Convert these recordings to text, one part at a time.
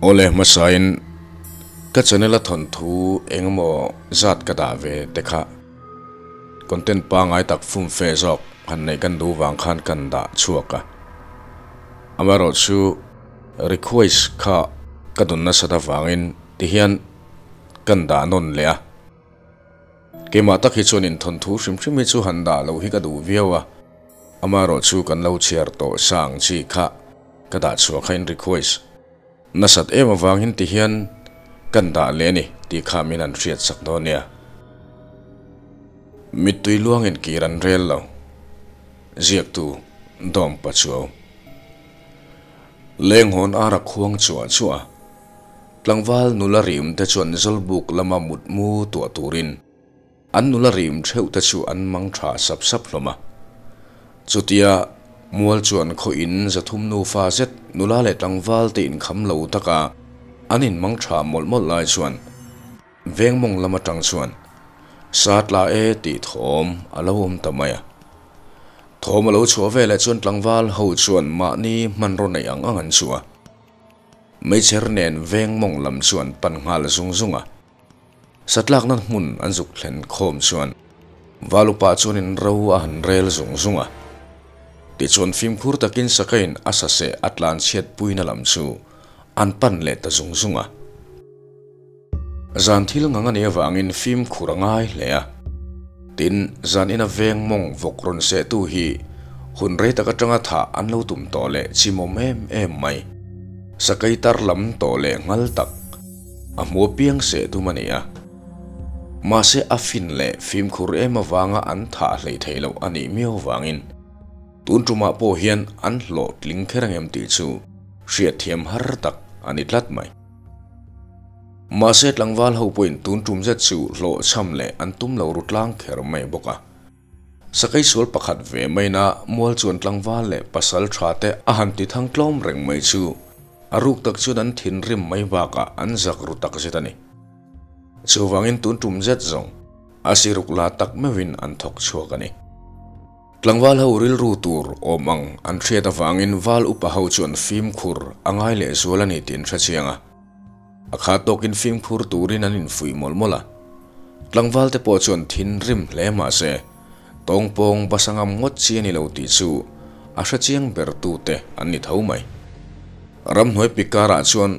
Awle hmasain ka channel a thawnthu engemaw zat ka dah ve te kha content pangai tak fum fe zawk han neih kan duh vang khan kan dah chhuak a. Amaherawhchu request kha ka dawn nasat avangin tihian kan dah nawn leh a. Keimah tak hi chuan inthawnthu hrim hrim hi chu han dah loh hi ka duh viau a, amaherawhchu kan lo chhiar tawh sang chi kha ka dah chhuah kha in request nasat em avangin ti hian kan dah leh a ni tih kha min han hriat sak dawn nia. Mittui luangin kir an rel lo. Ziaktu Dawm Pachuau. Lenghawn ar a khuang chuah chuah a. Tlangval nula rim te chuan Zawlbuk lama mutmu tuah turin an nula rim theuh te chu an mang tha sap sap hlawm a. Chutia mual chuan khaw in zathum nufa zet nula leh tlangval te inkham lo taka an inmang tha mawlh mawlh lai chuan veng mawng lam atang chuan sa tla e tih thawm a lo awm ta mai a. Thawm a lo chhuah veleh chuan tlangval ho chuan mahni hmanraw neih ang ang an chuh a. Meichher nen veng mawng lam chuan pan nghal zung zung a. Satlakna hmun an zuk thlen khawm chuan Valupa chuanin ro a han rel zung zung a. Tichuan fimkhur takin Sakain a saseh a tlan chhiatpuina lam chu an pan leh ta zung zung a. Zan thil ngang a nih avangin fimkhur a ngai hle a. Tin, zan ina veng mawng vawk rawn sehtu hi hun rei tak atanga thah an lo tum tawh leh chimawm em em mai. Sakei tar lam tawh leh nghal tak a hmu apiang seh tum a ni a. Mahse a fin leh fimkhur em avanga an thah hlei thei loh a nih miau avangin tun tumah pawh hian an hlawhtling kher angem tih chu hriatthiam har tak a ni tlat mai. Mahse tlangval ho pawhin tun tum zet chu hlawhchham leh an tum lo ru tlang kher mai bawk a. Sakei sual pakhat ve maina mual chuan tlangval leh pasal tha te a han ti thang tlawm reng mai chu a ruk tak chuan an thinrim mai bakah an zak ru tak zet a ni. Chuvangin tun tum zet zawng a siruk la tak meuhin an thawk chhuak a ni. Tlangval ho rilru tur awm ang an hriat avangin val upa ho chuan fimkhur a ngai leh zual a ni tih an hre chiang a. A khat tawkin fimkhur turin an infuih mawlh mawlh a. Tlangval te pawh chuan thinrim hle mah se, tawngpawng basa ngam ngawt chi a ni lo tih chu a hre chiang ber tute an ni tho mai. Ramhnuai pik karah chuan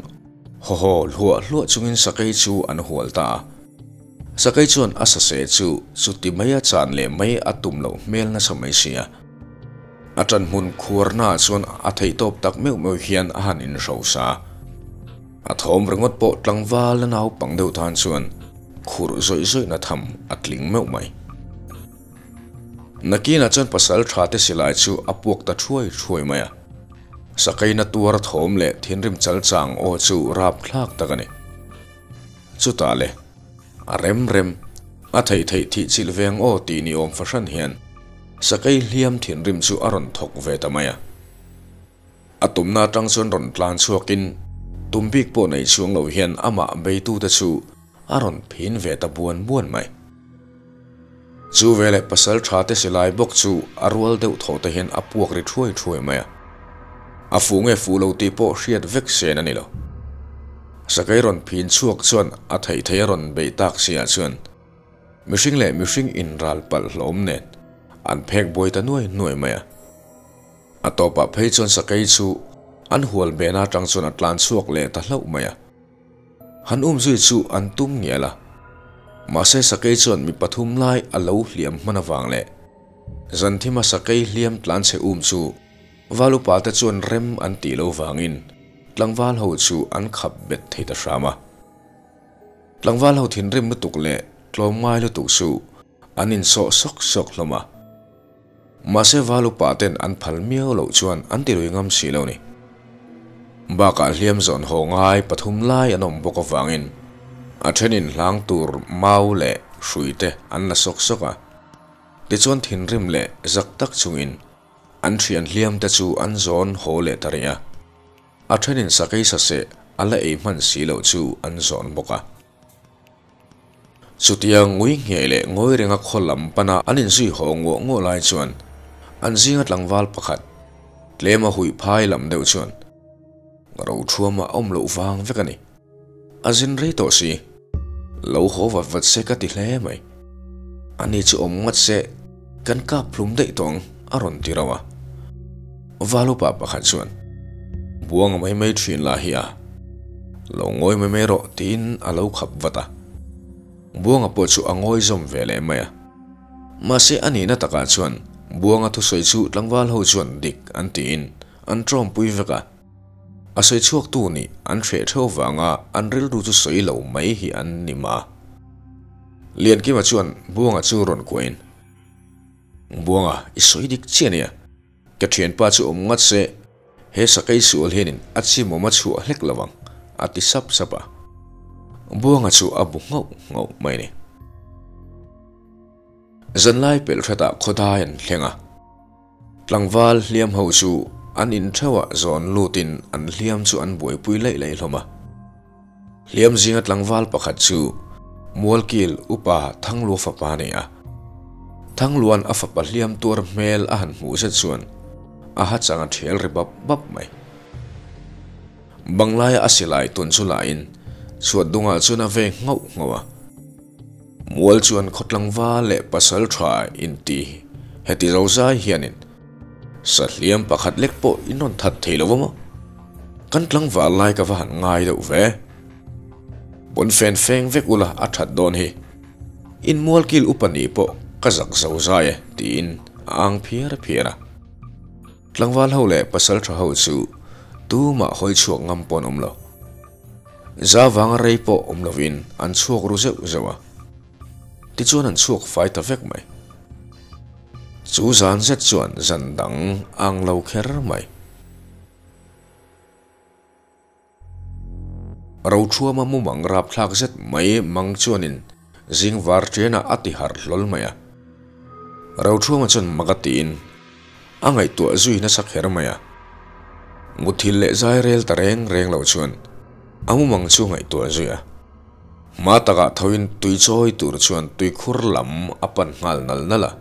haw haw hluah hluah chungin sakei chu an hual ta a. Sakei chuan a saseh chu chuti mai a chan leh mai a tum loh hmel nasa mai si a. A ṭan hmun khuarnaah chuan a theihtawp tak meuh meuh hian a han inhrosa a. A thawm ringawt pawh tlangval a naupang deuh tan chuan khurh zawih zawihna tham a tling meuh mai. Nakinah chuan pasal tha te silai chu a puak ta thuai thuai mai a. Sakeina tuar thawm leh thinrim chal chang aw chu rapthlak tak a ni. Chutah le, a rem rem, a theih theih thih chilh veng aw tih ni awm fahran hian sakei hliam thinrim chu a rawn thawk ve ta mai a. A tumna atang chuan rawn tlan chhuakin tum bik pawh nei chhuang lo hian amah beitute chu a rawn phin ve ta buan buan mai. Chu veleh pasal tha te silai bawk chu a rual deuh thaw te hian a puak ri thuai thuai mai a. A fuh nge fuh lo tih pawh hriat vek sen a ni lo. Sakei rawn phin chhuak chuan a theih theih a rawn beih tak si ah chuan mihring leh mihring inral palh hlawm nen an phek buai ta nuai nuai mai a. A tawpah phei chuan sakei chu an hual bena atang chuan a tlan chhuak leh ta hlauh mai a. Han um zui chu an tum ngial a. Mahse sakei chuan mi pathum lai a lo hliam hman avang leh zanthima sakei hliam tlan chhe um chu val upa te chuan rem an tih lo vangin tlangval ho chu an khap bet thei ta hram a. Tlangval ho thinrim lutuk leh tlawmngai lutuk chu an insawh sawk sawk hlawm a. Mahse val upa ten an phal miau loh chuan an ti lui ngam si lo ni. Bakah hliam zawn haw ngai pathum lai an awm bawk avangin a thenin hlang tur mau leh hrui te an la sawk sawk a. Tichuan thinrim leh zak tak chungin an thian hliam te chu an zawn haw leh ta rih a. A thenin sakei saseh a la ei hman si loh chu an zawn bawk a. Chutia ngui ngheh leh ngawi renga khaw lam pana an inzui haw nguah nguah lai chuan an zinga tlangval pakhat tlema huih phai lam deuh chuan, Rothuama a awm loh vang vek a ni. A zin rei tawh si. Lo haw vat vat se ka ti hle mai. Ani chu awm ngat se kan kap hlum daih tawh ang a rawn ti rauh a. Valupa pakhat chuan, Buanga mai mai thin lah hi a. Lo ngawi mai mai rawh tiin a lo khap vat a. Buanga pawh chu a ngawi zawm ve leh mai a. Mahse a nihna takah chuan Buanga thusawi chu tlangval ho chuan dik an tiin an tawmpui vek a. A sawi chhuaktu nih an hreh theuh vanga an rilru chu sawi lo mai hi an ni mah. Liankima chuan Buanga chu rawn kuahin, Buanga, i sawi dik chiah nia. Ka thianpa chu awm ngat se, he sakei sual hianin a chimawm a chhuah hlek lo ang, a ti sap sap a. Buanga chu a bu nghauh nghauh mai a ni. Zanlai pelh hretah khawdai an thleng a. Tlangval hliam ho chu an in theuhah zawn lutin an hliam chu an buaipui laih laih hlawm a. Hliam zinga tlangval pakhat chu Mualkil upa Thanglua fapa a ni a. Thangluan a fapa hliam tuar hmel a han hmuh zet chuan a ha chang a thial ri bap bap mai. Banglaia a silai tun chu lahin chhuat dungah chuan a ve nghauh nghauh a. Mual chuan khawtlangval leh pasal tha inti heti zozai hianin Sa hliam pakhat lek pawh in rawn that thei lo va maw? Kan tlangval lai ka va han ngai deuh ve. Pawnfen feng vek ula a that dawn hi. In mualkil upa nih pawh ka zak zo zai e tiin a ang phiar phiar a. Tlangval ho leh pasal tha ho chu tumah hawi chhuak ngam pawh an awm lo. Za vanga rei pawh awm lovin an chhuak ru zeuh zeuh a. Tichuan an chhuak fai ta vek mai. Chu zan zet chuan zan dang ang lo kher mai. Rothuama mumang rapthlak zet mai mang chuanin zing var ṭianah a ti harh hlawl mai a. Rothuama chuan mak a tiin a ngaihtuah zui nasa kher mai a. Muthilh leh zai rel ta reng reng lo chuan a mumang chu ngaihtuah zui a. Hma takah thoin tui chawi tur chuan tuikhur lam a pan nghal nal nal a.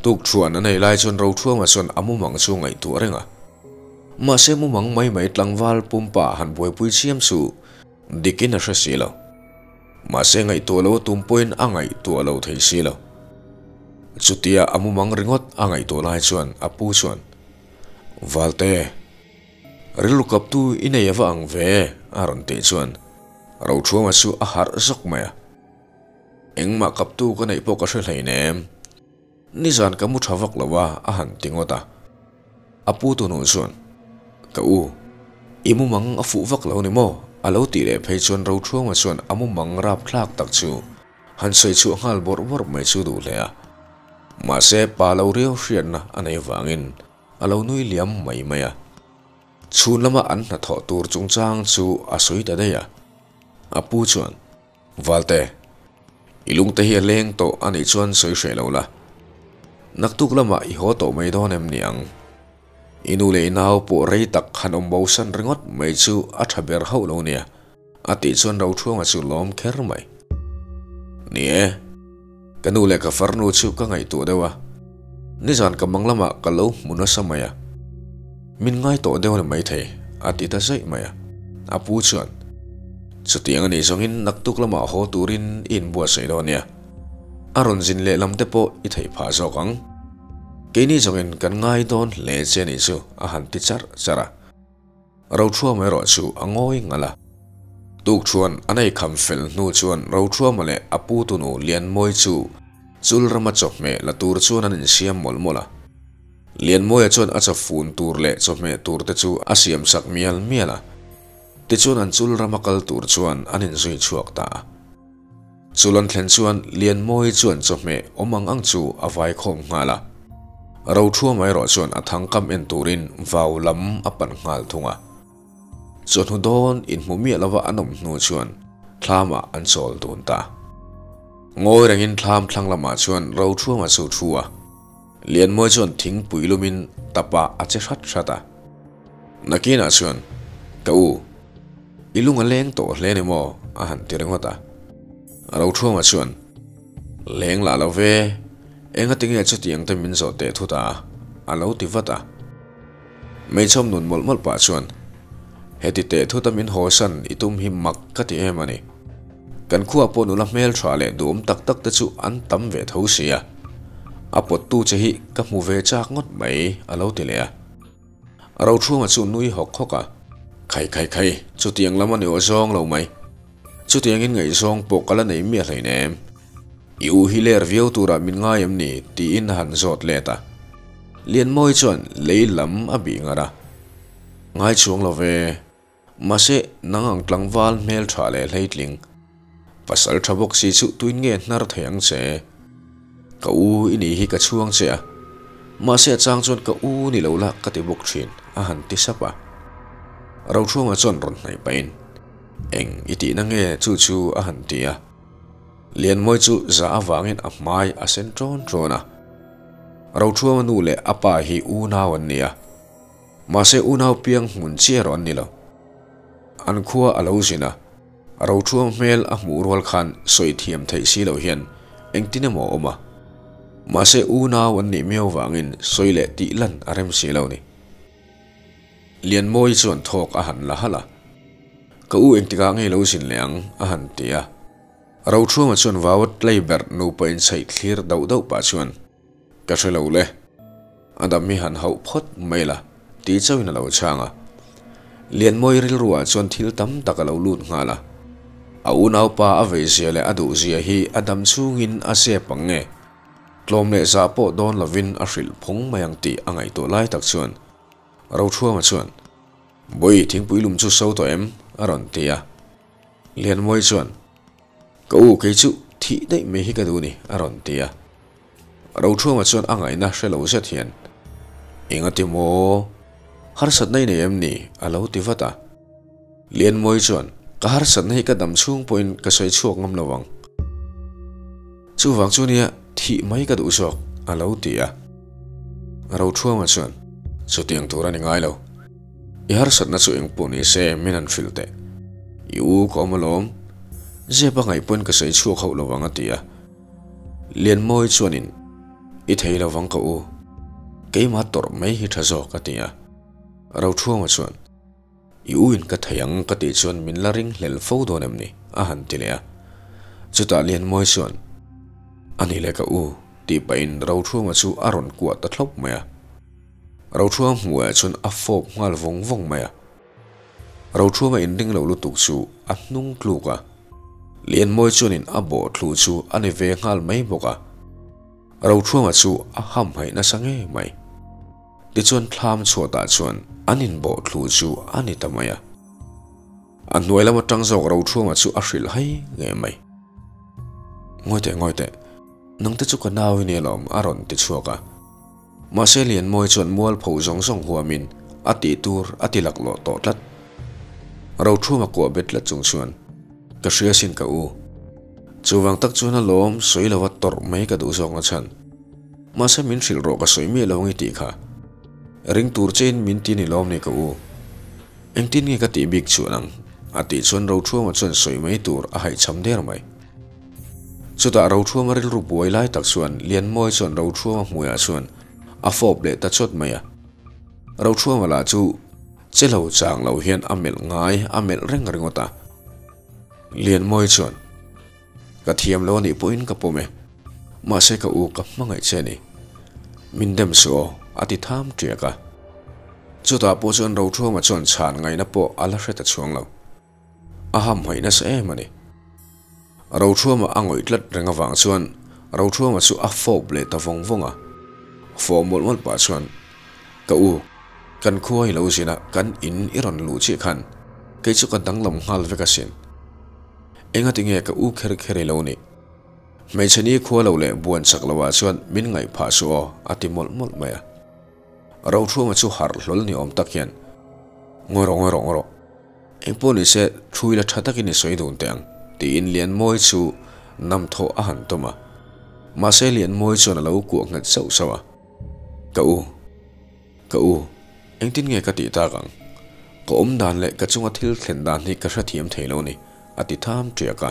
Tukṭhuan a nei lai chuan Rothuama chuan a mumang chu ngaihtuah reng a. Mahse mumang mai mai tlangval pumpa han buaipui chiam chu dikin a hre si lo. Mahse ngaihtuah lo a tum pawhin a ngaihtuah lo thei si lo. Chutia a mumang ringawt a ngaihtuah lai chuan a pu chuan, Valte, rilru kaptu i nei ava ang ve, a rawn tih chuan Rothuama chu a harh zawk mai a. Engmah kaptu ka neih pawh ka hre hleinem. Nizan ka mu tha vak lo a, a han ti ngawt a. A pu tunu chuan, Ka u, i mumang a fuh vak lo ni maw? A lo tih leh phei chuan Rothuama chuan a mumang rapthlak tak chu han sawi chhuah nghal bawrh bawrh mai chu duh hle a. Mahse, pa lo riau hriatna a nei vangin a lo nui liam mai mai a. Chhun lama an hnathawh tur chungchang chu a sawi ta daih a. A pu chuan, Valte, i lungte hi a leng tawh a nih chuan sawi hreh lo la. Naktuk lamah i haw tawh mai dawn em ni ang? I nu leh i nau pawh rei tak han awm bo san ringawt mai chu a tha ber hauh lo nia, a tih chuan Rothuanga chu lawm kher mai. Ni e, ka nu leh ka farnu chu ka ngaihtuah deuh a, nizan ka mang lamah ka lo hmu nasa mai a, min ngai tawh deuh a ni maithei, a ti ta zaih mai a. A pu chuan, Chutiang a nih zawngin naktuk lamah haw turin i inbuatsaih dawn nia, a rawn zin leh lam te pawh i theih phah zawk ang. Keini zawngin kan ngai dawn hle che a nih chu, a han ti charh charh a. Rothuama erawh chu a ngawi ngal a. Tukṭhuan a nei kham fel hnu chuan Rothuama leh a pu tunu Lianmawi chu chul rama chawhmeh la tur chuan an insiam mawlh mawlh a. Lianmawia chuan a chawfun tur leh chawhmeh tur te chu a siam sak mial mial a. Tichuan an chul rama kal tur chuan an inzui chhuak ta a. Chul an thlen chuan Lianmawi chuan chawhmeh awm ang ang chu a vai khawm nghal a. Rothuama erawh chuan a thangkam en turin vau lam a pan nghal thung a. Chawhnu dawn inhmu miah lova an awm hnu chuan thlamah an chawl dun ta. Ngawi rengin thlam thlang lamah chuan Rothuama chu thu a. Lianmawi chuan thingpui lumin tapah a che hrat hrat a. Nakinah chuan, Ka u, i lung a leng tawh hle ni maw? a han ti ringawt a. Rothuama chuan, Leng lah lo ve, engati nge chutiang te min zawh teh thut a? a lo ti vat a. Meichawm nun mawlh mawlh pah chuan, Heti teh thuta min hawsan i tum hi mak ka ti em a ni. Kan khua pawh nula hmel tha leh duhawm tak tak te chu an tam ve tho sia. A pawttu che hi ka hmu ve chak ngawt mai a lo ti leh a. Rochhunga chu nui hawk hawk a. Khai khai khai, chutiang lam a ni aw zawng lo mai. Chutiangin ngaihzawng pawh ka la nei miah hleinem. I u hi ler viau turah min ngai em ni? tiin a han zawt let a. Lianmawi chuan lei lam a bih ngar a. Ngai chuang lo ve. Mahse, nang ang tlangval hmel tha leh hleitling. Pasal tha bawk si chu tuin nge hnar thei ang che? Ka u i nih hi ka chhuang che a. Mahse a chang chuan ka u ni lo la ka ti bawk thin, a han ti sap a. Rochhunga chuan rawn hnaih pahin, Eng i tihna nge chu chu a han ti a. Lianmawi chu za avangin a hmai a sen ṭawn ṭawn a. Rochhunga nu leh a pa hi unau an ni a. Mahse unau piang hmun chiah erawh an ni lo. An khua a lo zin a, Rochhuang hmel a hmuh rual khan sawi thiam theih si lo hian engtin emaw a awm a. Mahse unau an nih miau vangin sawi leh tih lan a rem si lo ni. Lianmawi chuan thawk a han la halh a, Ka u engtikah ngei lo zin leh ang a han ti a. Rochhuanga chuan vau a tlei berh nupa inchhaih thlir dauh dauh pah chuan, Ka hre lo le. A dam hi han hauh phawt mai la, ti chauhin a lo chhang a. Lianmawi rilruah chuan thil tam tak a lo lut nghal a. A unaupa a veizia leh a duhzia hi a dam chhungin a zep ang nge? Tlawm leh zah pawh dawn lovin a hrilh phawng mai ang tih a ngaihtuah lai tak chuan Rochhuanga chuan, Bawi, thingpui lum chu so tawh em? a rawn ti a. Lianmawi chuan, Ka u kei chu thih daih mai hi ka duh ni, a rawn ti a. Rochhuanga chuan a ngaihna hre lo zet hian, Engati maw? Harsatna i nei em ni? a lo ti vat a. Lianmawi chuan, Ka harsatna hi ka dam chhung pawhin ka sawi chhuak ngam lo ang. Chuvang chu nia thih mai ka duh zawk, a lo ti a. Rochhuanga chuan, Chutiang tur a ni ngai lo. I harsatna chu engpawh ni se min han hrilh teh. I u ka awm alawm. Zep a ngaih pawn ka sawi chhuak hauh lo vang a ti a. Lianmawi chuanin, I thei lo vang ka u. Keimah tawrh mai hi tha zawk a ti a. Rochhuanga chuan, I u in ka thei ang ka tih chuan min la ring hlel fo dawn em ni? a han ti leh a. Chutah Lianmawi chuan, A ni le ka u, tih pahin Rochhuanga chu a rawn kuah ta thlawp mai a. Rochhuang hmuhah chuan a fawp nghal vawng vawng mai a. Rochhuanga inring lo lutuk chu a hnung tluk a. Lianmawi chuanin a bawh thlu chu a ni ve nghal mai bawk a. Rochhuanga chu a hamhaih nasa ngei mai. Tichuan thlam chhuatah chuan an inbawh thlu chu a ni ta mai a. A hnuai lam atang zawk Rochhuanga chu a hrilh hai ngei mai. Ngawi teh, ngawi teh. Nangte chu ka nau i ni alawm a rawn ti chhuak a. Mahse Lianmawi chuan mualpho zawng zawng huamin a tih tur a ti laklawh tawh tlat. Rochhuma kuah bet tlat chung chuan, Ka hria sin ka u. Chuvang tak chuan a lawm sawi lova tawrh mai ka duh zawk na chhan. Mahse min hrilh rawh ka sawi miah lo ang i tih kha. Ring tur chein min ti ni lawm ni ka u. Engtin nge ka tih bik chuan ang? A tih chuan Rochhuma chuan sawi mai tur a haihchham der mai. Chutah Rochhuama rilru buai lai tak chuan Lianmawi chuan Rochhuama hmuiah chuan a fawp leh ta chawt mai a. Rochhuama lah chu che lo chang lo hian a melh ngai a melh reng ringawt a. Lianmawi chuan, Ka thiam lo a nih pawhin ka pawm e. Mahse ka u ka hmangaih che a ni. Min dem suh aw, a ti tham ṭiak a. Chutah pawh chuan Rochhuama chuan chhan ngaihna pawh a la hre ta chhuang lo. A hamhaih nasa em a ni. Roṭhuama a ngawih tlat reng avang chuan Roṭhuama chu a fawp leh ta vawng vawng a. Fawh mawlh mawlh pah chuan, Ka u, kan khua i lo zin a, kan in i rawn luh chiah khan kei chu ka danglam nghal vek asin. Engati nge ka u kher kher i lo nih? Hmeichhe ni khua lo leh buan chak loah chuan min ngaih phah suh aw, a ti mawlh mawlh mai a. Roṭhuama chu harh hlawl ni awm tak hian, Ngawi rawh, ngawi rawh, ngawi rawh. Engpawh ni se, thu ila tha takin i sawi dun teh ang, tiin Lianmawi chu nam thawh a han tum a. Mahse Lianmawi chuan a lo kuah nghet sauh sauh a. Ka u, ka u, engtin nge ka tih tak ang? Ka awm dan leh ka chunga thil thlen dan hi ka hrethiam thei lo ni, a ti tham ṭiak a.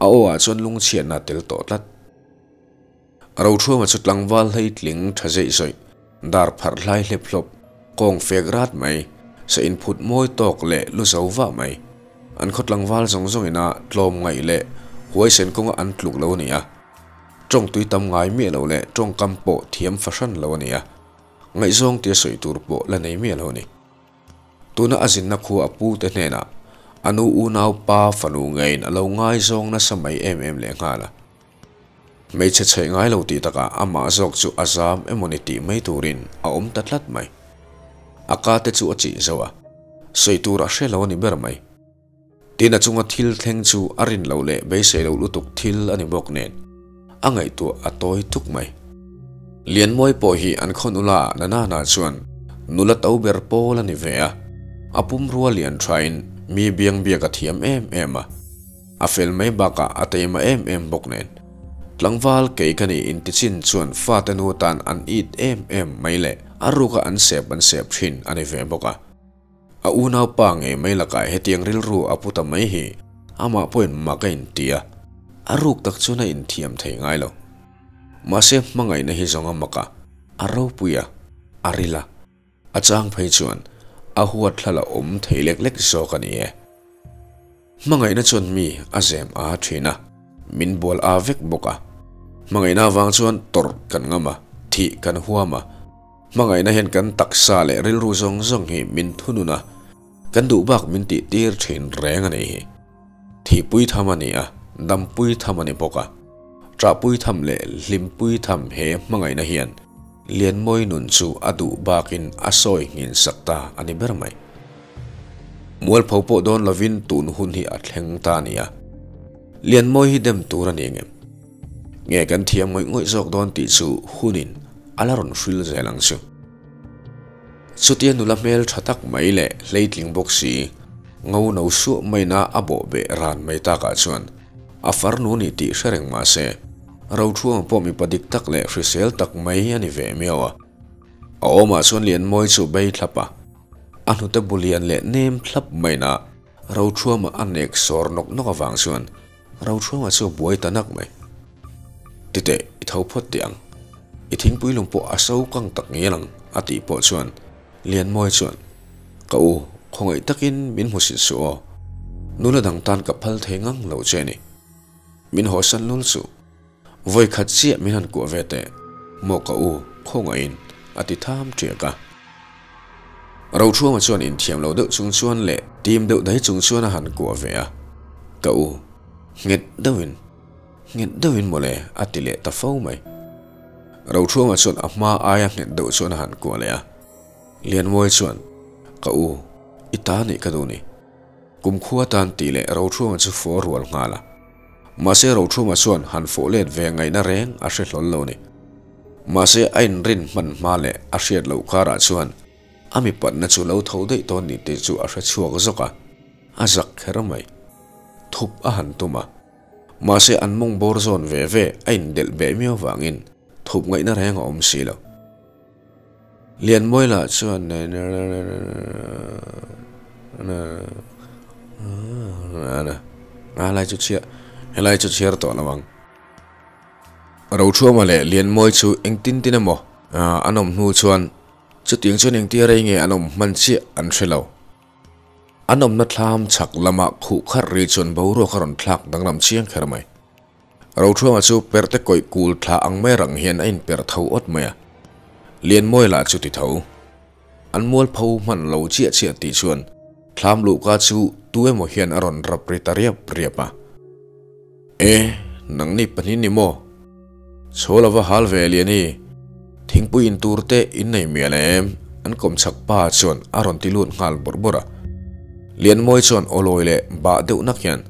A aw ah chuan lungchhiatna a tel tawh tlat. Roṭhuama chu tlangval hleitling ṭha zeih zawih, dar pharh hlai hlep hlawp, kawng fek rat mai, Sa inphut mawi tawk leh lu zo vah mai. An khaw tlangval zawng zawngin a tlawm ngaih leh huaisen kawnga an tluk lo a ni a. Tawng tui tam ngai miah lo leh tawngkam pawh thiam fahran lo a ni a. Ngaihzawng tia sawi tur pawh la nei miah lo a ni. Tuna a zinna khua a pu te hnenah a nu unau pa fanu ngeiin a lo ngaizawng nasa mai em em leh nghal a. Hmeichhe chheih ngai lo tih takah amah zawk chu a zam emawni tih mai turin a awm ta tlat mai. A ka te chu a chih zo a, sawi tur a hre lo a ni ber mai. Tin a chunga thil thleng chu a rin loh leh beisei loh lutuk thil a ni bawk nen a ngaihtuah a tawi tuk mai. Lianmawi pawh hi an khaw nula Nanana chuan nula to ber pawl a ni ve a, a pumrua lian thain mi biang biak a thiam em em a, a fel mai bakah a teima em em bawk nen tlangval kei ka nih intichin chuan fate nu atan an it em em mai leh a ruka an sep an sep thin a ni ve bawk a. A unaupa ngei mai lakah hetiang rilru a pu ta mai hi amah pawhin mak a inti a, a ruk tak chuan a inthiam thei ngai lo. Mahse hmangaihna hi zawng a mak a, a ropui a, a ril a, a chang phei chuan a huat thla la awm thei lek lek zawk a ni e. Hmangaihna chuan mi a zem a thin a, min bual a vek bawk a. Hmangaihna avang chuan tawrh kan ngam a, thih kan huam a. Hmangaihna hian kan taksa leh rilru zawng zawng hi min thunun a, kan duh bak min tih tir thin reng a nih hi. Thihpui tham a ni a, dampui tham a ni bawk a. Ṭahpui tham leh hlimpui tham he hmangaihna hian Lianmawi nun chu a duh bakin a sawi nghin sak ta a ni ber mai. Mualpho pawh dawn lovin tun hun hi a thleng ta a ni a. Lianmawi hi dem tur a ni ngem? Nge kan thiam ngawih ngawih zawk dawn tih chu hunin a la rawn hril zel ang chu. Chutia nula hmel tha tak mai leh hleitling bawk si, ngo no suah maina a bawh beh ran mai takah chuan a farnu ni tih hre reng mah se, Rothuang pawh mipa dik tak leh hrisel tak mai a ni ve miau a. A awmah chuan Lianmawi chu bei thlap a, a hnute bu lian leh nem thlap maina Rothuama a nek sawr nawk nawk avang chuan Rothuama chu a buai ta nak mai. Titeh, i tho phawt tih ang. I thingpui lung pawh a so kang tak ngial ang, a tih pawh chuan Lianmawi chuan, Ka u, khawngaih takin min hmu sit suh aw. Nula dang tan ka phal thei ngang lo che ni. Min hawsan lul suh. Vawi khat chiah min han kuah ve teh, maw ka u, khawngaihin, a ti tham ṭiak a. Rothuama chuan inthiam lo deuh chung chuan leh tim deuh dai chung chuan a han kuah ve a, Ka u, nghet deuhin, nghet deuhin mawle, a ti leh ta fo mai. Rothuama chuan a hma aia nghet deuh chuan a han kuah leh a. Lianmawi chuan, Ka u, i ta nih ka duh ni. Kumkhua tan tih leh Rothuama chu fawh rual nghal a. Mahse Rothuama chuan han fawh let ve ngaihna reng a hre hlawl lo ni. Mahse a inrin hman hma leh a hriat loh karah chuan a mipatna chu lo tho daih tawn ni tih chu a hre chhuak zawk a, a zak kher mai. Thup a han tum a. Mahse an mawng bawr zawn ve ve a indelh beh miau vangin thup ngaihna reng a awm si lo. Lianmawi lah chuan Helai chu chhiar helai chu chhiar tawh lo ang. Rothuama leh Lianmawi chu engtin tin emaw an awm hnu chuan chutiang chuan engtia rei nge an awm hman chiah an hre lo. An awmna thlam chhak lama khuh kharh ri chuan boruak a rawn thlak danglam chiang kher mai. Rothuama chu perte kawih kul thla ang mai rang hian a inper tho awt mai a, Lianmawi lah chu ti tho. An mualpho hman lo chiah chiah tih chuan thlam luhka chu tu emaw hian a rawn rap ri ta riap riap a. E, nangni pahnih ni maw? Chhawl a va hal ve Liani, thingpui in tur te in nei mial em? An kawmchhak pa chuan a rawn ti lut nghal bawrh bawrh a. Lianmawi chuan awlawi leh bah deuh nak hian,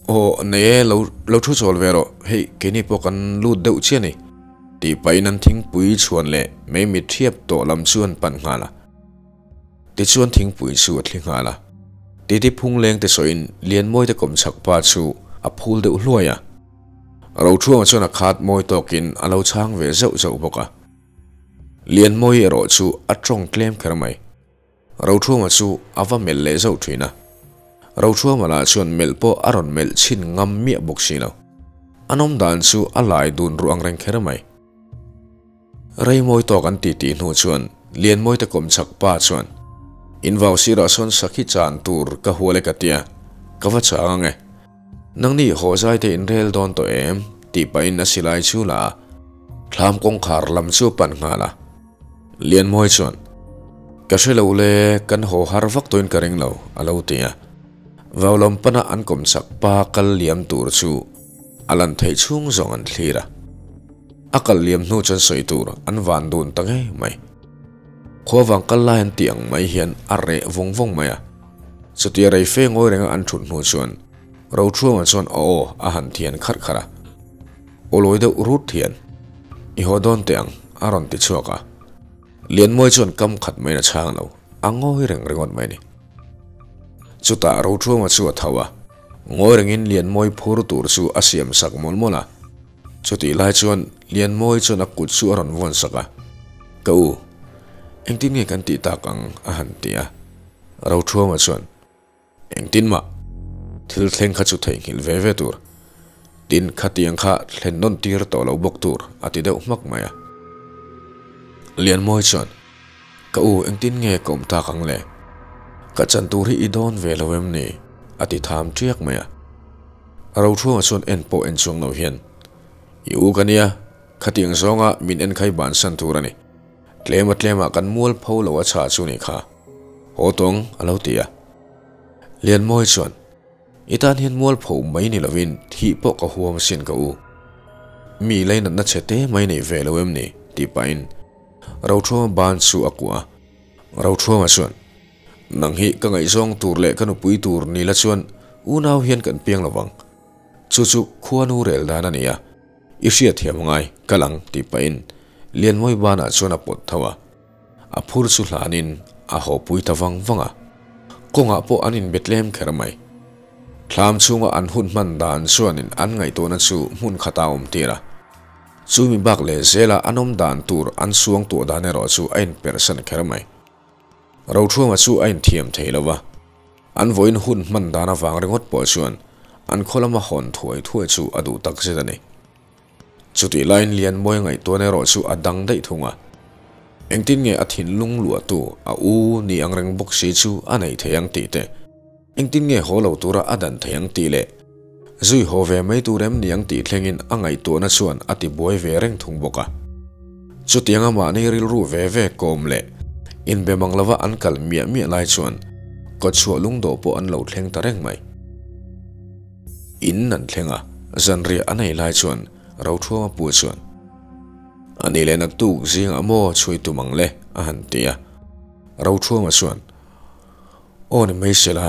Aw, nei e, lo lo thu chawl ve rawh, hei keini pawh kan lut deuh chiah a ni, tih pahin an thingpui chhuan leh mei mit thiap tawh lam chu an pan nghal a. Tichuan thingpui chu a thli nghal a. Titi phung leng te sawiin Lianmawi te kawmchhak pa chu a phul deuh hluai a. Rothuanga chuan a khat mawi tawkin a lo chhang ve zauh zauh bawk a. Lianmawi erawh chu a tawng tlem kher mai. Rothuama chu a va melh leh zauh thin a. Rothuama lah chuan melh pawh a rawn melh chhin ngam miah bawk si lo. An awm dan chu a lai dun ruh ang reng kher mai. Reimawi tawk an titi hnu chuan Lianmawite kawmchhak pa chuan, In vau sirah sawn sakhi chan tur ka hual e ka tia, ka va chang ang e. Nangni haw zai te in rel dawn tawh em? tih pahin a silai chu la a, thlam kawngkhar lam chu a pan nghal a. Lianmawi chuan, Ka hre lo le, kan haw har vak tawhin ka ring lo, a lo ti a. Vau lam pana an kawm chak pa kal liam tur chu a lan theih chhung zawng an thlir a. A kal liam hnu chuan sawi tur an van dun ta ngei mai. Khua vang kal lai an tih ang mai hian a reh vawng vawng mai a. Chutia rei fe ngawi renga an thut hnu chuan Rothruanga chuan a aw a han thian kharh kharh a. Aw lawi deuh rut hian, I haw dawn teh ang, a rawn ti chhuak a. Lianmawi chuan kam khat maiin a chhang lo, a ngawi reng ringawt mai a ni. Chutah Rothruanga chu a tho a, ngawi rengin Lianmawi phur tur chu a siam sak mawlh mawlh a. Chutih lai chuan Lianmawi chuan a kut chu a rawn vawn sak a, Ka u, engtin nge kan tih tak ang? a han ti a. Rothuama chuan, Engtin mah, thil thleng kha chu theihnghilh ve ve tur. Tin, khatiang kha thlen nawn tir tawh lo bawk tur, a ti deuh hmak mai a. Lianmawi chuan, Ka u, engtin nge ka awm tak ang le? Ka chan tur hi i dawn ve lo em ni? a ti tham tiak mai a. Rothruanga chuan en pawh en chuang lo hian, I u ka nia, khatiang zawnga min en khai bansan tur a ni. Tlema tlemah kan mual pho lo a chhah chu ni kha. Haw tawng a lo ti a. Lianmawi chuan, I tan hian mual pho mai ni lovin thih pawh ka huam asin ka u. Mi leinatna chhe te mai nei ve lo em ni? tih pahin Rothruanga ban chu a kuah a. Rothruanga chuan, Nang hi ka ngaihzawng tur leh ka nupui tur ni la chuan unau hian kan piang lo vang. Chu chu khuanu rel dan a ni a, i hriatthiam ngai ka lang tih pahin Lianmawi banah chuan a pawt tho a. A phur chu hlanin a hawpui ta vang vang a. Kawngah pawh an inbe tlem kher mai. Thlam chhunga an hun hman dan chuanin an ngaihtuahna chu hmun khata awm tir a. Chumi bak leh zela an awm dan tur an suangtuah dan erawh chu a inperhsan kher mai. Rothuama chu a inthiam thei lo va, an vawiin hun hman dan avang ringawt pawh chuan an khaw lama hawn thuai thuai chu a duh tak zet a ni. Chutih laiin Lianmawi ngaihtuahna erawh chu a dang daih thung a, engtin nge a thinlung luahtu a u ni ang reng bawk si chu a nei thei ang tih te, engtin nge haw lo tura a dan thei ang tih leh zui haw ve mai tur em ni ang tih thlengin a ngaihtuahna chuan a ti buai ve reng thung bawk a. Chutianga mahni rilru ve ve kawm leh inbe mang lova an kal miah miah lai chuan kawtchhuah lungdawh pawh an lo thleng ta reng mai. In an thleng a, zanriah an ei lai chuan Rothuama pu chuan, A ni leh naktuk zingah maw chhui tum ang le? a han ti a. Rothuama chuan, Aw ni mai sela,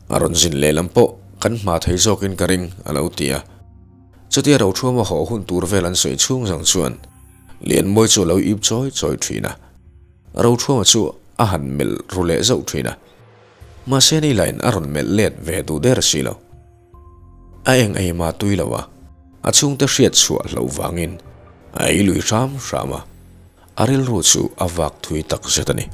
a rawn zin lehlam pawh kan hma thei zawkin ka ring, a lo ti a. Chutia Rothuama haw hun tur vel an sawi chhung zawng chuan Lianmawi chu a lo ip chawi chawi thin a. Rothuama chu a han melh ru leh zauh thin a. Mahse ni lain a rawn melh let ve duh der si lo. A eng ei mah tui lo a, a chhungte hriat chhuah hloh vangin a ei lui hram hram a, a rilru chu a vak thui tak zet a ni.